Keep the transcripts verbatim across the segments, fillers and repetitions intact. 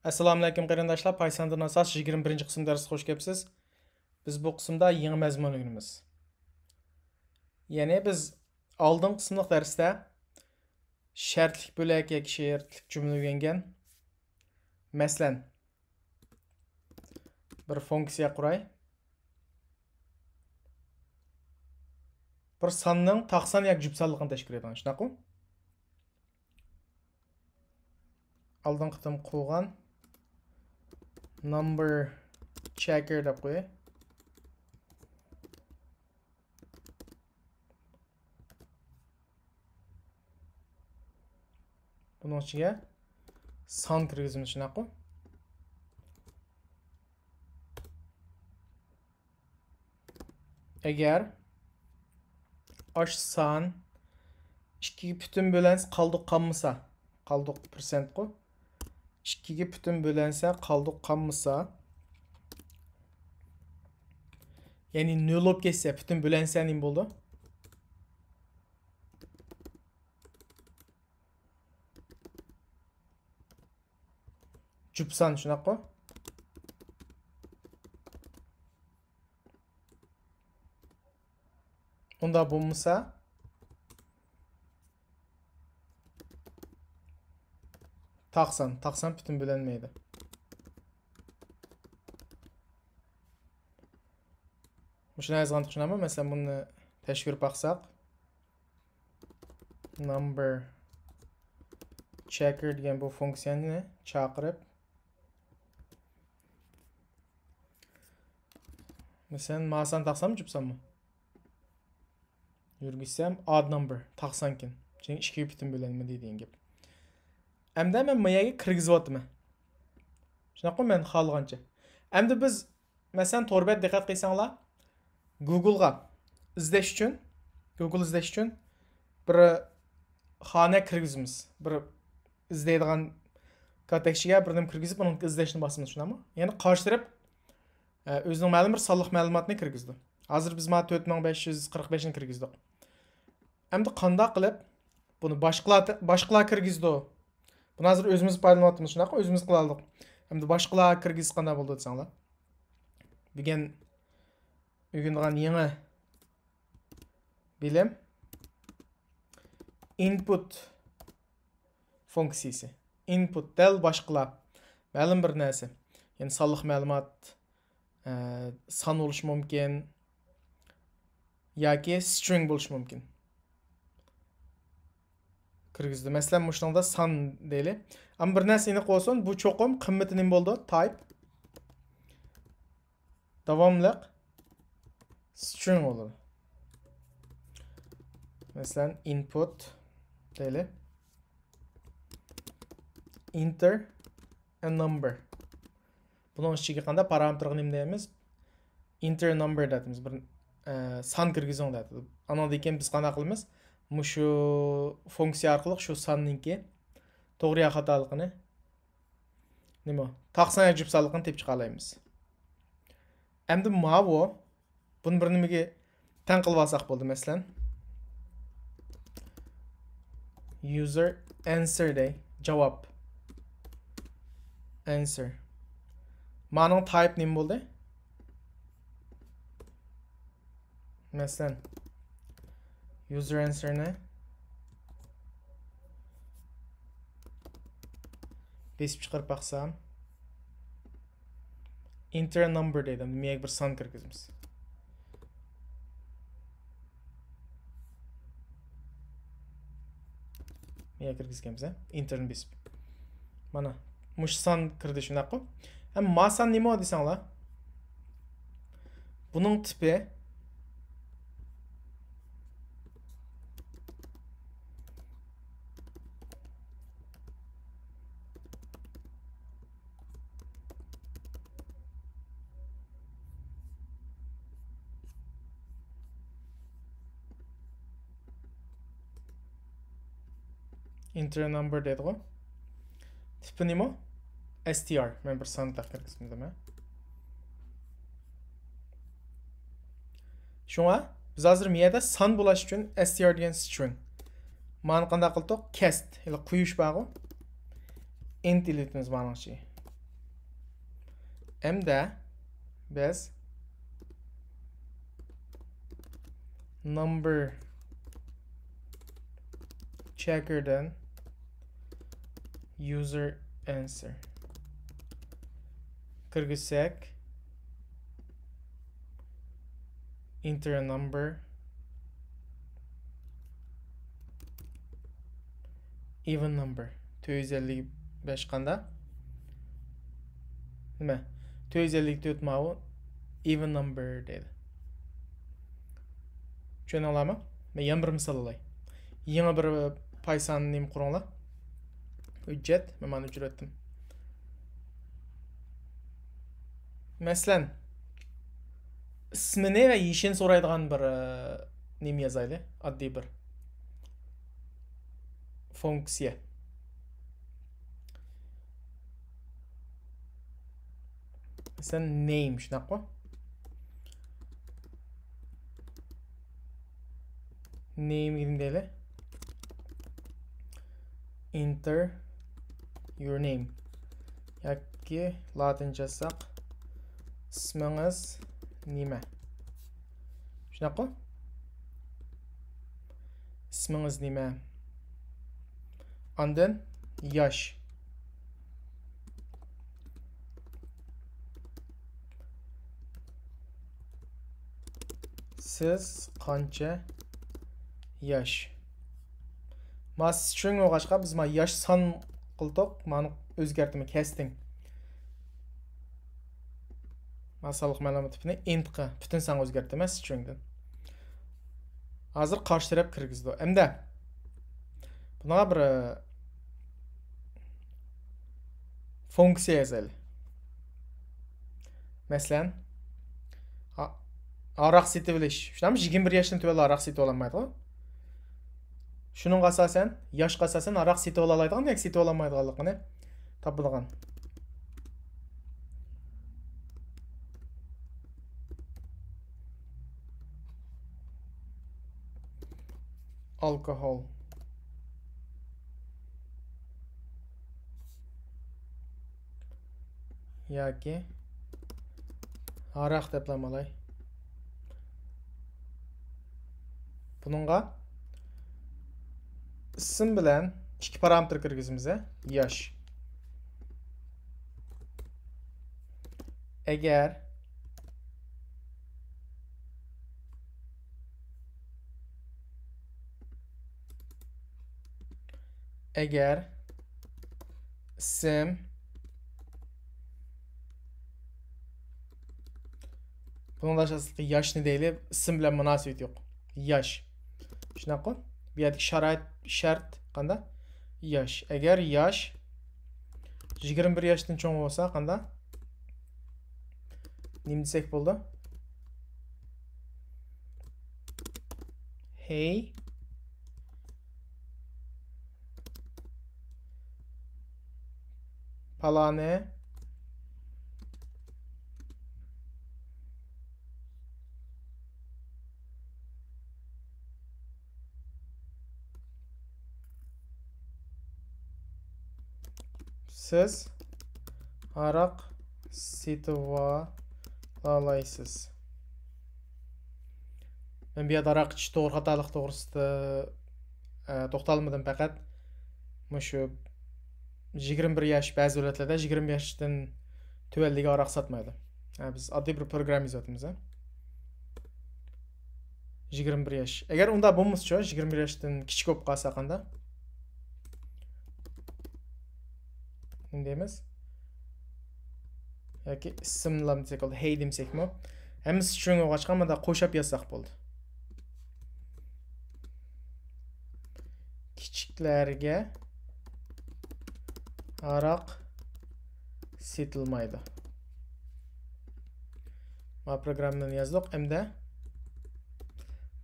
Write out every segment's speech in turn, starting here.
ئەسسالامۇئەلەيكۇم قېرىنداشلار، پايساندىن ئاساس يىگىرمە بىرىنچى قىسىم دەرسكە خوش كەپسىز. بىز بۇ قىسىمدا يېڭى مەزمۇن ئۆگىنىمىز. يەنى بىز ئالدىنقى قىسىملىق دەرستە شەرتلىك بۆلەك ياكى شەرتلىك جۈملە ئۆگەنگەن. مەسىلەن، بىر فۇنكسىيە قۇراي. بىر ساننىڭ تاق سان ياكى جۈپ سانلىقىنى تەشكىل ئېتىڭ، شۇنداققۇ؟ ئالدىنقى قېتىم قوغان number checker دەپ قوياي. بۇنىڭ ئىچىگە سان كىرگۈزىمىز، شۇنداققۇ؟ ئەگەر ئاش سان ئىككىگە پۈتۈن بۆلەنسە قالدۇق قالمىسا، قالدۇق پىرسەنتقۇ، ئىككىگە پۈتۈن بۆلەنسە قالدۇق قالمىسا، يەنى نۆل بولۇپ كەتسە پۈتۈن بۆلەنسە نېمە بولىدۇ؟ جۈپ سان، شۇنداققۇ؟ ئۇنداق بولمىسا، تاق سان، تاق سان پۈتۈن بۆلەنمەيدۇ. مۇشۇنى يازغانتۇق، شۇنداقمۇ؟ مەسىلەن، بۇنى تەشكۈرۈپ باقساق، number checker دېگەن بۇ فۇنكسىيەنى چاقىرىپ، مەسىلەن، ما سان تاق سانمۇ، جۈپ سانمۇ؟ يۈرگۈزسەم، odd number، تاق سانكەن. چۈنكى ئىككىگە پۈتۈن بۆلەلمىدى دېگەن گەپ. ئەمدى مەن ما يەرگە كىرگۈزۈۋاتىمەن. شۇنداققۇ، مەن خالىغانچە. ئەمدى بىز، مەسىلەن، تور بەت دىققەت قىلساڭلار، گۇگلغا ئىزدەش ئۈچۈن، گۇگل ئىزدەش ئۈچۈن بىر خانە كىرگۈزىمىز. بىر ئىزدەيدىغان كارتەكچىگە بىر نېمە كىرگۈزۈپ، ئۇنىڭ ئىزدەشنى باسىمىز، شۇنداقمۇ؟ يەنى قارشى تەرەپ، ئە، ئۆزىنىڭ مەلۇم بىر سانلىق مەلۇماتنى كىرگۈزىدۇ. ھازىر بىز مانا تۆت مىڭ بەش يۈز قىرىق بەشنى كىرگۈزدۇق. ئەمدى قانداق قىلىپ بۇنى باشقىلار، باشقىلار كىرگۈزىدۇ؟ بۇنى ھازىر ئۆزىمىز پايدىلىنىۋاتىمىز، شۇنداققۇ؟ ئۆزىمىز قىلالىدۇق. ئەمدى باشقىلار كىرگۈزسە قانداق بولىدۇ دېسەڭلار؟ بۈگۈن ئۆگىنىدىغان يېڭى بىلىم input فۇنكسىيىسى. Input دەل باشقىلار. مەلۇم بىر نەرسە. يەنى سانلىق مەلۇمات، ئە، سان بولۇشى مۇمكىن ياكى string بولۇشى مۇمكىن. كىرگۈزدى. مەسىلەن، مۇشۇنىڭدا سان دەيلى. ئەمما بىر نەرسە ئېنىق بولسۇن، بۇ چوقۇم قىممىتى نېمە بولىدۇ؟ Type داۋاملىق string بولىدۇ. مەسىلەن، input دەيلى. Enter a number. بۇنىڭ ئىچىگە قانداق پارامېتىرغا نېمە دەيمىز؟ Enter a number دەيمىز. بىر، ئە، سان كىرگۈزۈڭ دەيدۇ. ئانىڭدىن كېيىن بىز قانداق قىلىمىز؟ مۇشۇ فۇنكسىيە ئارقىلىق شۇ ساننىڭكى توغرا يا خاتالىقىنى، نېمە، تاق سان يا جۈپ سانلىقىنى تېپىپ چىقالايمىز. ئەمدى ماۋۇ، بۇنى بىر نېمىگە تەڭ قىلىپ ئالساق بولدى، مەسىلەن. User answer دەي، جاۋاب. Answer. مانىڭ تايپ نېمە بولدى؟ مەسىلەن، user answer نى بېسىپ چىقىرىپ باقسام، enter a number دەيدۇ. مېيەگە بىر سان كىرگۈزىمىز. مېيەگە كىرگۈزگەنمىز، ھە؟ Enter نى بېسىپ. مانا، مۇشۇ سان كىردى، شۇنداققۇ؟ ھەم ما سان نېمە دېسەڭلار؟ بۇنىڭ تىپى enter a number دەيدىغۇ. تىپى نېمە؟ str. مەن بىر سان تەكرار قىلسام دېمە. شۇڭا بىز ھازىر مۇ يەردە سان بولاش ئۈچۈن str دېگەن string. مانى قانداق قىلدۇق؟ Cast، يەنى قويۇش بارغۇ. Int ئېلىۋېتىمىز مانىڭ ئىچىگە. ئەمدى بىز number checker دىن user answer كىرگۈزسەك، enter a number، even number، تۆت يۈز ئەللىك بەش قاندا؟ نېمە؟ تۆت يۈز ئەللىك تۆت ماۋۇ even number دەيدۇ. چۈشەندىڭلارمۇ؟ مەن يەنە بىر مىسال ئالاي. يېڭى بىر پايسان نېمە قۇرۇڭلار. ھۆججەت، مەن مانا ئۆچۈرۈۋەتتىم. مەسىلەن، ئىسمىنى ۋە يېشىنى سورايدىغان بىر، ئە، نېمە يازايلى؟ ئاددىي بىر فۇنكسىيە. مەسىلەن، name، شۇنداققۇ؟ Name دېگەن دەيلى. Enter your name. ياكى لاتىنچە يازساق، ئىسمىڭىز نېمە؟ شۇنداققۇ؟ ئىسمىڭىز نېمە؟ ئاندىن ياش. سىز قانچە ياش؟ ما string بولغاچقا، بىز ما ياش سان قىلدۇق، مانى ئۆزگەرتىمەن، كەستىڭ. ما سانلىق مەلۇمات تىپىنى int قا، پۈتۈن سانغا ئۆزگەرتىمەن string دىن. ھازىر قارشى تەرەپ كىرگۈزىدۇ. ئەمدى بۇنىڭغا بىر، ئە، فۇنكسىيە يازايلى. مەسىلەن، ھا-، ھاراق سېتىۋېلىش. شۇنداقمۇ؟ يىگىرمە بىر ياشتىن تۆۋەن ھاراق سېتىۋالالمايدىغۇ. شۇنىڭغا ئاساسەن، ياشقا ئاساسەن ھاراق سېتىۋالالايدىغان ياكى سېتىۋالالمايدىغانلىقىنى تاپىدىغان. ئالكوھول. ياكى ھاراق دەپلا ئالاي. بۇنىڭغا ئىسىم بىلەن ئىككى پارامېتىر كىرگۈزىمىز، ھە؟ ياش. ئەگەر، ئەگەر ئىسىم، بۇنىڭدا ئاساسلىقى ياشنى دەيلى، ئىسىم بىلەن مۇناسىۋىتى يوق. ياش. شۇنداققۇ؟ بۇ يەردىكى شارائىت، شەرت قانداق؟ ياش. ئەگەر ياش يىگىرمە بىر ياشتىن چوڭ بولسا قانداق؟ نېمە دېسەك بولىدۇ؟ ھەي، پالانى، سىز ھاراق سېتىۋالالايسىز. مەن بۇ يەردە ھاراق ئىچىش توغرا خاتالىق توغرىسىدا، ئە، توختالمىدىم، پەقەت مۇشۇ يىگىرمە بىر ياش، بەزى دۆلەتلەردە يىگىرمە ياشتىن تۆۋەنلىكى ھاراق ساتمايدۇ. ھە، بىز ئاددىي بىر پروگرامما يېزىۋاتىمىز، ھە. يىگىرمە بىر ياش. ئەگەر ئۇنداق بولمىسىچۇ، يىگىرمە بىر ياشتىن كىچىك بولۇپ قالسا قانداق؟ نېمە دەيمىز؟ ياكى ئىسىملام دېسەك بولىدۇ، ھەي دېمىسەكمۇ؟ ھەممىسى string بولغاچقا، مۇنداق قوشاپ يازساق بولدى. كىچىكلەرگە ھاراق سېتىلمايدۇ. ما پروگراممىنى يازدۇق. ئەمدى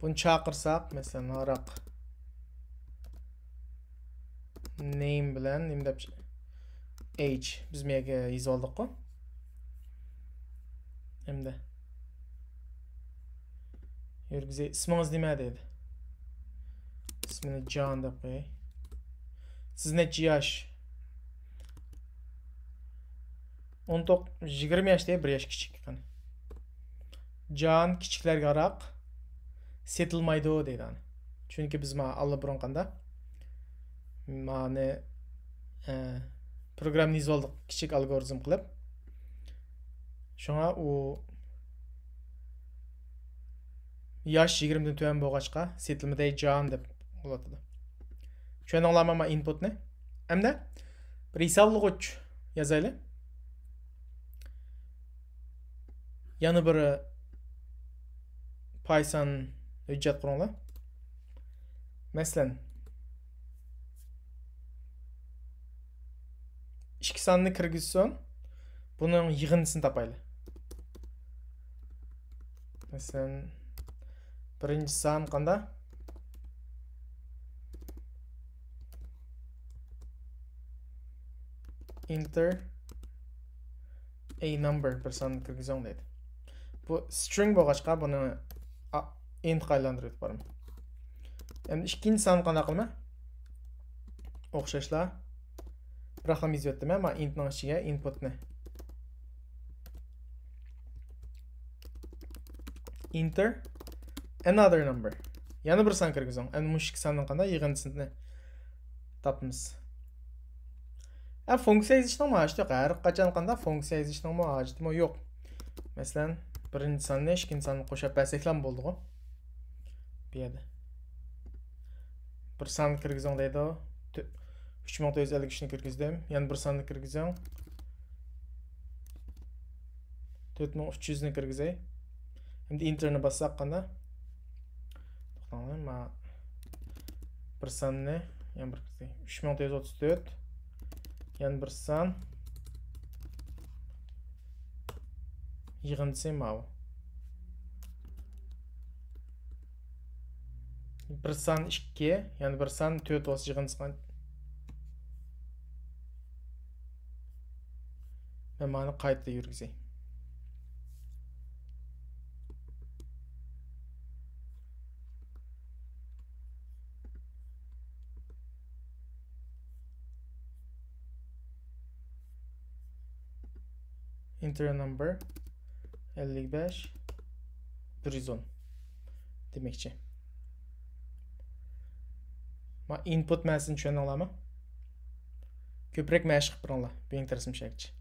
بۇنى چاقىرساق، مەسىلەن، ھاراق name بىلەن نېمە دەپ، age، بىز مەيەگە يېزىۋالدۇققۇ. ئەمدى يۈرگۈزەي، ئىسمىڭىز نېمە دەيدۇ. ئىسمىنى جان دەپ قوياي. سىز نەچچە ياش؟ ئون توققۇز، يىگىرمە ياش دەي، بىر ياش كىچىك. قېنى. جان كىچىكلەرگە ئاراق سېتىلمايدۇ دەيدۇ ئانى. چۈنكى بىز ما ئاللىبۇرۇن قاندا مانى، ئە، پروگراممىنى يېزىۋالدۇق، كىچىك ئالگورىزم قىلىپ. شۇڭا ئۇ ياش يىگىرمىدىن تۆۋەن بولغاچقا، سېتىلمىدەي جان دەپ بولۇۋاتىدۇ. چۈشەندىڭلارمۇ ما ئىنپۇتنى؟ ئەمدى بىر ھېسابلىغۇچ يازايلى. يەنە بىر پايسان ھۆججەت قۇرۇڭلار. مەسىلەن، ئىككى ساننى كىرگۈزسۇن. بۇنىڭ يىغىندىسىنى تاپايلى. مەسىلەن، بىرىنچى سان قاندا؟ Enter a number، بىر ساننى كىرگۈزۈڭ دەيدۇ. بۇ string بولغاچقا، بۇنى ئا-، intقا ئايلاندۇرۇپ بارىمەن. ئەمدى ئىككىنچى ساننى قانداق قىلىمەن؟ ئوخشاشلا بىر رەقەم يېزىۋەتتىم مەن، مانا intنىڭ ئىچىگە inputنى. Enter another number. يەنە بىر سان كىرگۈزۈڭ. ئەمدى مۇشۇ ئىككى ساننىڭ قانداق يىغىندىسىنى تاپىمىز. ھە، فۇنكسىيە يېزىشنىڭمۇ ھاجىتى يوق. ھەر قاچان قانداق فۇنكسىيە يېزىشنىڭمۇ ھاجىتىمۇ يوق. مەسىلەن، بىرىنچى ساننى ئىككىنچى ساننى قوشۇپ بەرسەكلا بولىدىغۇ. بۇ يەردە. بىر سان كىرگۈزۈڭ دەيدۇ. تۆ-، ئۈچ مىڭ تۆت يۈز ئەللىك ئۈچنى كىرگۈزدۈم. يەنە بىر ساننى كىرگۈزۈڭ. تۆت مىڭ ئۈچ يۈزنى كىرگۈزەي. ئەمدى ئىنتېرنى باسساق قانداق؟ توختاڭلار، ما بىر ساننى، يەنە بىر كىرگۈزەي. ئۈچ مىڭ تۆت يۈز ئوتتۇز تۆت. يەنە بىر سان. يىغىندىسى ماۋۇ. بىر سان ئىككى، يەنە بىر سان تۆت بولسا يىغىندىسى قان-، مەن مانا قايتا يۈرگۈزەي. Enter number ئەللىك بەش، بىر يۈز ئون دېمەكچى. ما ئىنپۇت مەنىسىنى چۈشەندىڭلارمۇ؟ كۆپرەك مەشىق قىلىپ بېرىڭلار بۈگۈنكى دەرسىم شەكچە.